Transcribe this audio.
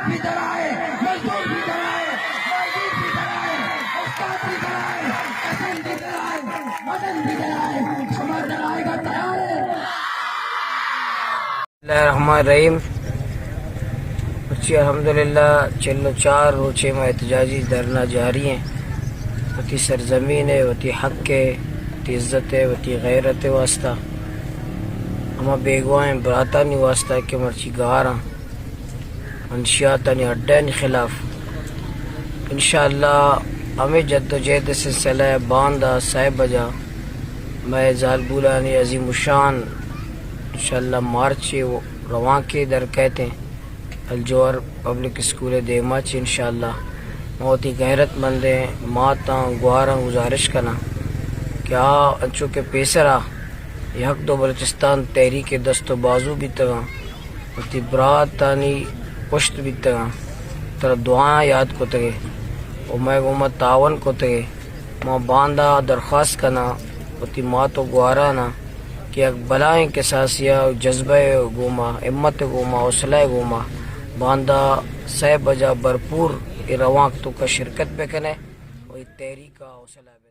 بھی ڈرائے، مزدور بھی ڈرائے، مزدور بھی ڈرائے، استاد بھی ڈرائے، قسم بھی ڈرائے، مدن بھی ڈرائے، شما ڈرائے گا تیار ہے؟ بسم اللہ الرحمن الرحیم۔ مرچی الحمدللہ چل و چار روچے ما احتجاجی دھرنا جاری ہیں۔ وتی سرزمین ہے، وتی حق ہے، وتی عزت ہے، وتی غیرت ہے واسطہ، ہما بیگواہیں براتانی واسطہ کہ مرچی گار ہیں۔ منشیاتانی اڈانی خلاف۔ انشاءاللہ ہمے جدوجہد ءِ سلسلہ ءَ باندا سئے بجا مئے زالبولانی عظیم الشان انشاءاللہ مارچ ءِ روانکے در کئیت ایں الجوہر پبلک اسکول ءِ دیما چہ۔ انشاءاللہ من وتی غیرت مندیں ماتاں گواراں گزارش کناں کہ آ انچو کہ پیسرا یک دو بلوچستان تحریک ءِ دست و بازو بیتگاں، وتی براتانی پشت بیتگاں، ترا دعایاں یات کتگے و مئے گوما تعاون کتگے۔ ما باندا درخواست کناں وتی مات و گواراناں کہ یک بلاہیں کساسے ءِ جذبہ ءِ گوما، ہمت ءِ گوما، حوصلہ ءِ گوما باندا سئے بجا بھرپور اے روانک توکا شرکت بکنئے و اے تحریک ءَ حوصلہ